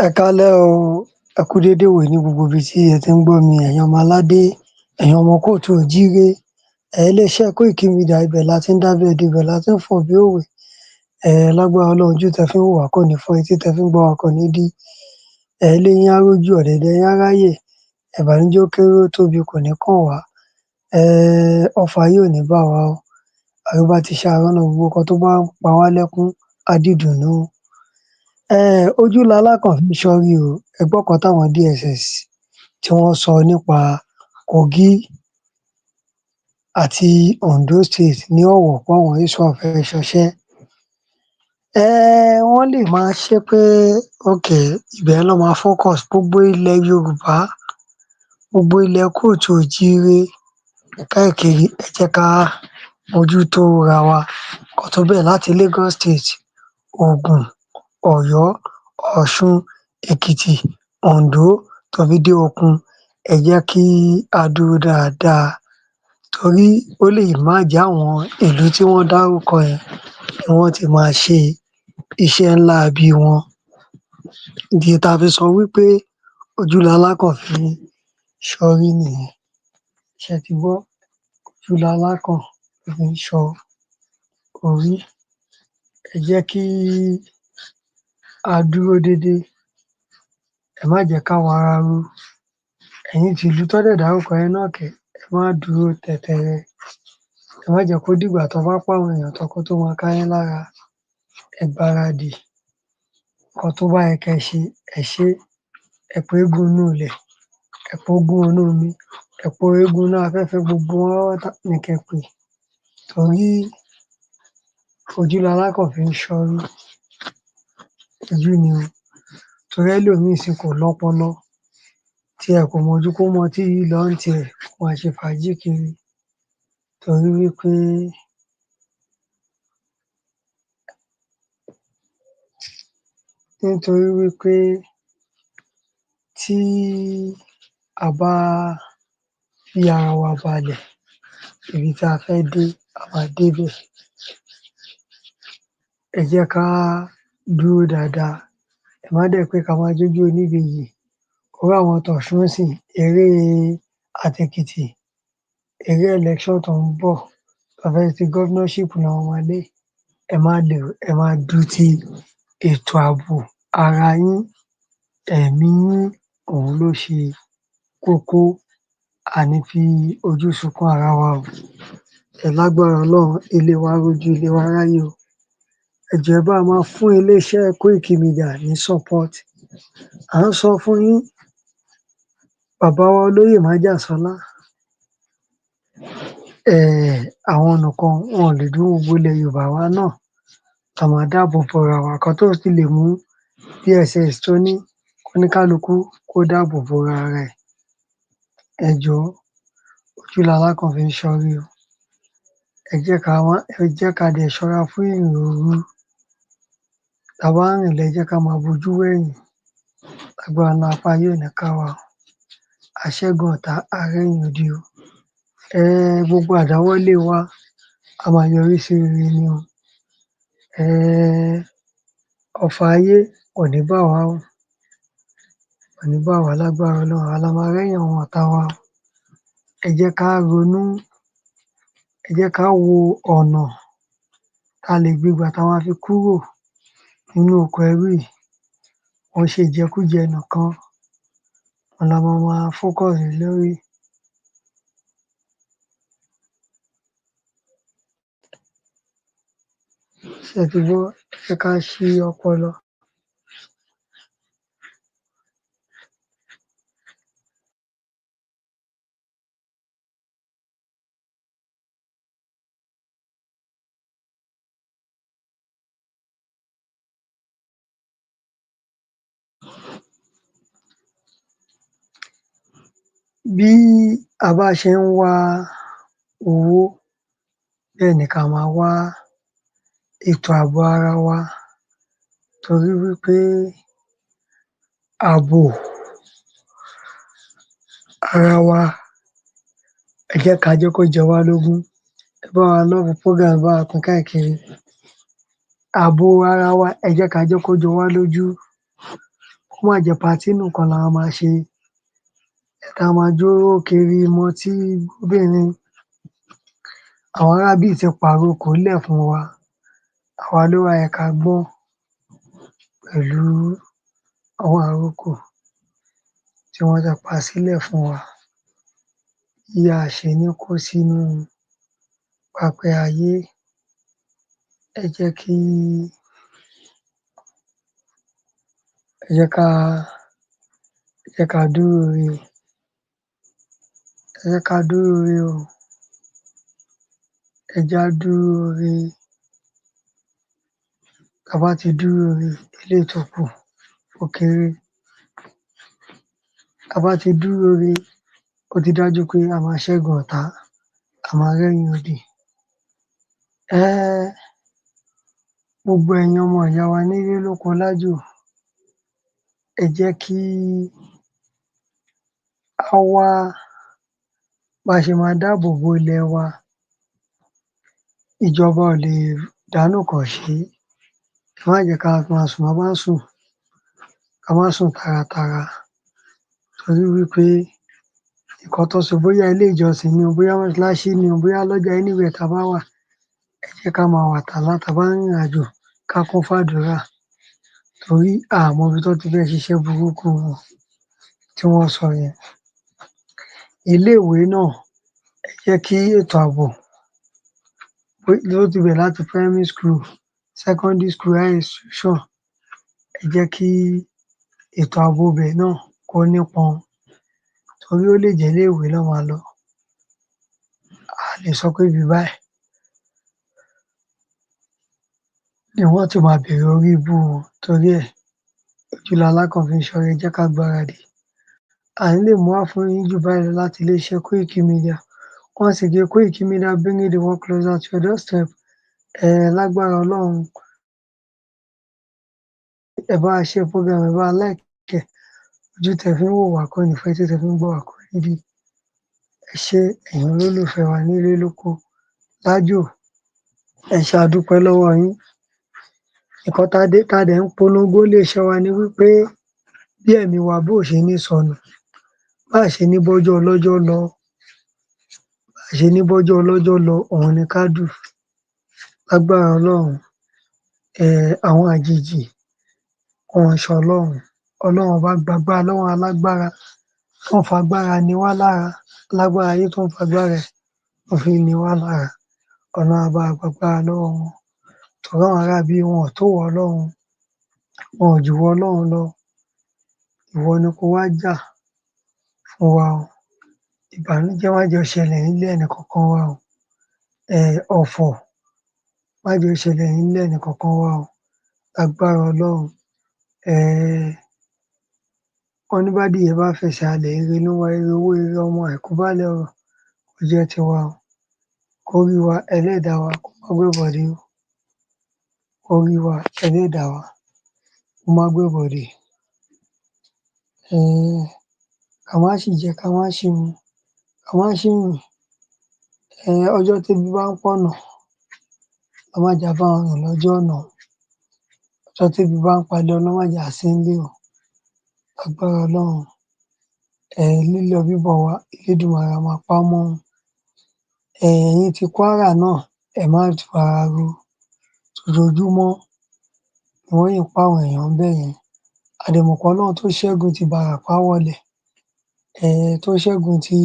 Ẹ káalẹ́ o, ẹ kú dédé ìwòyí ní gbogbo ibi tí ẹ ti ń gbọ́ mi, ẹ̀yin ọmọ aládé, ẹ̀yin ọmọ káàárọ̀ oòjíire. Iléeṣẹ́ Koiki Media, ibẹ̀ la ti ń dábí ẹdun, ibẹ̀ la ti ń fọ̀ bí òwe. Lágbára Ọlọ́run, ojú tẹ fi ń wò wá kò ní fọ́, etí tẹ fi ń gbọ́ wa kò ní dí. Ilé yín á rójú, ọ̀dẹ̀dẹ̀ yín á ráyè, ìbànújẹ́ ó kéré ó tóbi kò ní kàn wá. Ọfà ayé ò ní bà wá o. Àríbá ti ṣe arọ́nà, gbogbo nǹkan tó bá ń pa wá lẹ́kún á dìdùnnú. Ojú lalákàn fi ń ṣọ́rí o. Ẹ gbọ́ nǹkan táwọn DSS tí wọ́n sọ nípa Kogi àti Ondo State ní Ọ̀wọ̀ páwọn ISWAP fẹ́ ṣọṣẹ́. Wọ́n lè máa ṣe pé okay, ibẹ̀ yẹn lọ́ máa focus. Gbogbo ilẹ̀ Yorùbá, gbogbo ilẹ̀ káàárọ̀ oòjíire káàkiri, ẹ jẹ́ ká mójútó ra wa. Nǹkan tó bẹ̀rẹ̀ láti Lagos State, Ògùn, Ọ̀yọ́, Ọ̀ṣun, Èkìtì, Oǹdó tó fi dé Òkun, ẹ jẹ́ kí á dúró dáadáa torí ó lè má jẹ́ àwọn ìlú tí wọ́n dárúkọ yẹn ni wọ́n ti máa ṣe iṣẹ́ láabi wọn. Ìdí tá a fi sọ wí pé ojú lalákàn fi ń ṣọ́rí nìyẹn. Ṣé ẹ ti gbọ́? Ojú lalákàn fi ń ṣọ́ orí. Ẹ jẹ́ kí á dúró dédé, ẹ má jẹ́ ká wararu. Ẹ̀yin tìlú tán dẹ̀ dárúkọ yẹn náà kẹ̀, ẹ má dúró tẹtẹrẹ. Ẹ má jẹ́ kó dìgbà tán bá pàwọn èèyàn tán kó tó máa ká yín lára. Ẹ gbáradì. Nǹkan tó bá yẹ kẹ́ ẹ ṣe, ẹ ṣé. Ẹ pe eégún inú ilẹ̀, ẹ pe eégún inú omi, ẹ pe eégún inú afẹ́fẹ́, gbogbo wọn pátá ni kẹ́ ẹ pè torí ojú lalákàn fi ń ṣọ́rí. Ojú ni o. Torí ẹlòmíì ńsìnyí kò lọ́pọlọ, tiẹ̀ kò mọ̀jú kó mọtí lọ ń tiẹ̀, kó máa ṣe fàájì kiri torí wí pé nítorí wí pé tí a bá fi ara wa balẹ̀, ibi tá a fẹ́ dé, a máa débẹ̀. Ẹ jẹ́ ká dúró dáadáa. Ẹ má dẹ̀ pé ká máa jójó oníbejì. Irú àwọn tọ̀ṣun ńsìnyí, eré àtèkìtì, eré election tó ń bọ̀, tán fẹ́ ṣe governorship làwọn máa lé. Ẹ má lé o, ẹ má du ti ètò ààbò ara yín, ẹ̀mí yín, òun ló ṣe kókó. A ní fi ojú sunkún ara wa o. Lágbára Ọlọ́run, ilé wa á rójú, ilé wa á ráyè o. Ẹ jọ̀ọ́, ẹ bá wa máa fún iléeṣẹ́ Koiki Media ní support. À ń sọ fún yín, bàbá wa olóyè Májàsọ́lá, àwọn nìkan wọn ò lè dúró. Gbogbo ilẹ̀ Yorùbá wa náà la máa dáàbò bora wa. Nǹkan tó sì lè mú DSS tó ní kóníkálukú kó dáàbò bora ara ẹ̀. Ẹ jọ̀ọ́, ojú lalákàn fi ń ṣọ́rí o. Ẹ jẹ́ ká wá, ẹ jẹ́ ká dẹ̀ ṣọ́ra fún ìrìn òru. Tá a bá ń rìn lọ, ẹ jẹ́ ká máa bojú wẹ̀yìn. Lágbára Ọlọ́run, apá ayé ò ní ká wa o. Á ṣẹ́gun ọ̀tá, á rẹ́yìn odi o. Gbogbo àdáwọ́lé wa á máa yọrí sí rere ni o. Ọfà ayé kò ní bà wá o. Kò ní bà wá lágbára Ọlọ́run, àwa la máa rẹ́yìn àwọn ọ̀tá wa o. Ẹ jẹ́ ká ronú, ẹ jẹ́ ká wo ọ̀nà tá a lè gbé gbà tá máa fi kúrò nínú oko ẹrú yìí. Kò ń ṣe ìjẹkújẹ nìkan òun la máa máa focus lé lórí. Ṣé ẹ ti gbọ́? Ẹ jẹ́ ká ṣí ọpọlọ. Bí a bá ṣe ń wá owó, bẹ́ẹ̀ ni ká máa wá ètò ààbò ara wa torí wí pé ààbò ara wa, ẹ jẹ́ ká jẹ́ kó jẹ wá lógún. Ẹ bá wa love program, ẹ bá wa pín káàkiri. Ààbò ara wa, ẹ jẹ́ ká jẹ́ kó jọ wá lójú. Kò Kó má jẹ́ party nìkan la máa ṣe, tá máa jó kiri, mọtí, gbóbìnrin. Àwọn aráabí yìí ti pàrokò ńlẹ̀ fún wa, àwa ló wá yẹ ká gbọ́n pẹ̀lú àwọn àrokò tí wọ́n ti pa sílẹ̀ fún wa, bí a ṣe ní kó sínú páńpẹ́ ayé. Ẹ jẹ́ kí ẹ jẹ́ ká ẹ jẹ́ ká dúró re, ẹ jẹ́ ká dúró re o, ẹ jẹ́ á dúró re. Tá a bá ti dúró re, eléyìí tó kù ó kéré. Tá a bá ti dúró re, ó ti dájú pé a máa ṣẹ́gun ọ̀tá, a máa rẹ́yìn odi. Gbogbo ẹ̀yin ọmọ ìyá wa nílé lóko lájò, ẹ jẹ́ kí á wá bá ṣe máa dáàbò bo ilẹ̀ wa. Ìjọba ò lè dá nìkan ṣe é. Ẹ má jẹ́ ká máa sùn, bá bá ń sùn, ká má sùn taratara, torí wí pé nǹkan tán sọ, bóyá ilé ìjọsìn ni o, bóyá mọ́ṣáláṣí ni o, bóyá lọ́jà, anywhere tá a bá wà, ẹ jẹ́ ká máa wà alert. Tá a bá ń rìnrìn àjò, ká kún fàdúrà, torí a à mọbi tán ti fẹ́ ṣiṣẹ́ burúkú wọn tí wọ́n sọ yẹn. Ilé-ìwé náà, ẹ jẹ́ kí ètò ààbò ó ti bẹ̀rẹ̀ láti primary school, secondary school, higher institution. Ẹ jẹ́ kí ètò ààbò ibẹ̀ náà kó nípọn, torí ó lè jẹ́ ilé-ìwé ná máa lọ. A à lè sọ pé ibi báyìí ni wọ́n ti máa bẹ̀rẹ̀ orí ibú wọn. Torí ẹ̀, ojú lalákàn fi ń ṣọ́rí. Ẹ jẹ́ ká gbáradì. À ní lè mú wá fún yín jù báyìí lọ láti iléeṣẹ́ Koiki Media. Once again, Koiki Media, bringing the world closer to your doorstep. Lágbára Ọlọ́run, ẹ bá wa share program, ẹ bá wa like ẹ̀. Ojú tẹ́ fi ń wò wá kò ní fọ́, etí tẹ́ fi ń gbọ́ wá kò ní dí. Ẹ ṣé, ẹ̀yin olólùfẹ́ wa nílé lóko lájò, ẹ ṣé, a dúpẹ́ lọ́wọ́ yín. Nǹkan tá dé tá dẹ̀ ń polongo níléeṣẹ́ wa ni wí pé bí ẹ̀mí wa bó ò ṣe ní sọnù, bá ṣe ní bọ́jọ́ ọlọ́jọ́ lọ, bá ṣe ní bọ́jọ́ ọlọ́jọ́ lọ, òun ni ká dù. Lágbára Ọlọ́run, àwọn àjèjì wọn ò ṣọlọ́run. Ọlọ́run Ọba gbàgbára lọ́wọ́ alágbára tó ń fagbára ni wá lára, alágbára ayé tó ń fagbára ẹ̀ tó fi ń ni wá lára. Ọlọ́run á bá wa gbàgbára lọ́wọ́ wọn. Torí àwọn aráabí wọn ò tó ìwọ Ọlọ́run, wọn ò jù ìwọ Ọlọ́run lọ. Ìwọ ni kó wá jà fún wa o. Ìbànújẹ́ má jẹ́ ó ṣẹlẹ̀ nílé ẹnìkọ̀ọ̀kan wa o. Ọ̀fọ̀ má jẹ́ ó ṣẹlẹ̀ nílé ẹnìkọ̀ọ̀kan wa o. Lágbára Ọlọ́run. Wọ́n ní bádìyẹ bá fẹsẹ̀ halẹ̀, ire ló ń wá, ire owó, ire ọmọ, àìkú baálẹ̀ ọrọ̀ kó jẹ́ tiwa o. Kórí wa, ẹlẹ́dàá wa kó má gbàbọ̀dè o. Kórí wa, ẹlẹ́dàá wa kó má gbàbọ̀dè. Ká má ṣì jẹ, ká má ṣì mu, ká má ṣì rìn. Ọjọ́ tébi bá ń pọ̀nà, Ọlọ́run má jẹ́ á bá wọn rìn lójú ọ̀nà. Ọjọ́ tébi bá ń palé, Ọlọ́run má jẹ́ á sí ńlé o. Lágbára Ọlọ́run, lílọ bíbọ̀ wa, Elédùmarè á máa pa á mọ́ o. Ẹ̀yin ti Kwara náà, ẹ má fara ro. Ojoojúmọ́ ni wọ́n yìí ń pa àwọn èèyàn ńbẹ̀ yẹn. A dẹ̀ mọ̀ pé Ọlọ́run tó ṣẹ́gun ti Ìbàràpá wọlẹ̀, tó ṣẹ́gun ti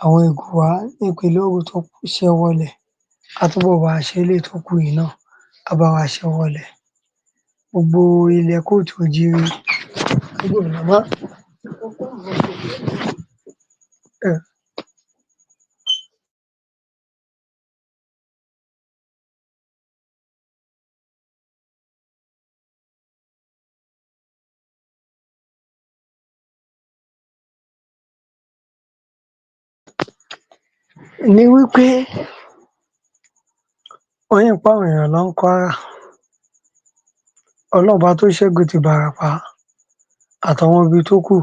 àwọn Ègùwá nípínlẹ̀ Ògùn tó ṣẹ́ wọlẹ̀, á túbọ̀ bá wa ṣe eléyìí tó kù yìí náà, á bá wa ṣẹ́ wọlẹ̀. Gbogbo ilẹ̀ káàárọ̀ oòjíire. Ni wí pé wọ́n yìí ń pa àwọn èèyàn lọ ní Kwara. Ọlọ́run Ọba tó ṣẹ́gun ti Ìbàràpá àtàwọn ibi tó kù,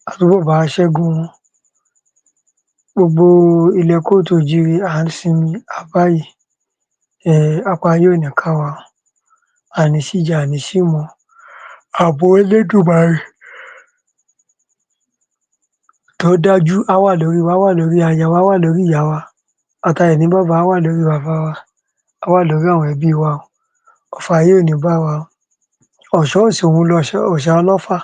á túbọ̀ bá wa ṣẹ́gun wọn. Gbogbo ilẹ̀ káàárọ̀ oòjíire, à ń sinmi báyìí. Apá ayé ò ní ká wa o. A ní ṣìjẹ, a ní ṣìmu, Ààbò Elédùmarè tó dájú á wà lórí wa, á wà lórí aya wa, á wà lórí ìyá wa, àwa tá a ní bàbá, á wà lórí bàbá wa, á wà lórí àwọn ẹbí wa o. Ọfà ayé ò ní bá wa o. Ọ̀ṣọ́ òsì òun lòòṣà ọlọ́fà.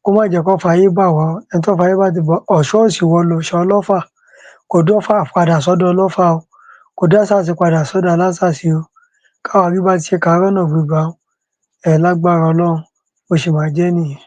Kó má jẹ́ kọ́fà ayé bà wá o. Ẹni tọ́fà ayé bá ti bà, ọ̀ṣọ́ òsì wọ lòòṣà ọlọ́fà. Kò dọ́fà padà sọ́dọ̀ ọlọ́fà o. Kò dásàsí padà sọ́dọ̀ alásàsí o. Káwa rí bá ti ṣe ká rọ́nà gbégbà o. Lágbára Ọlọ́run, bó ṣe máa jẹ́ nìyẹn.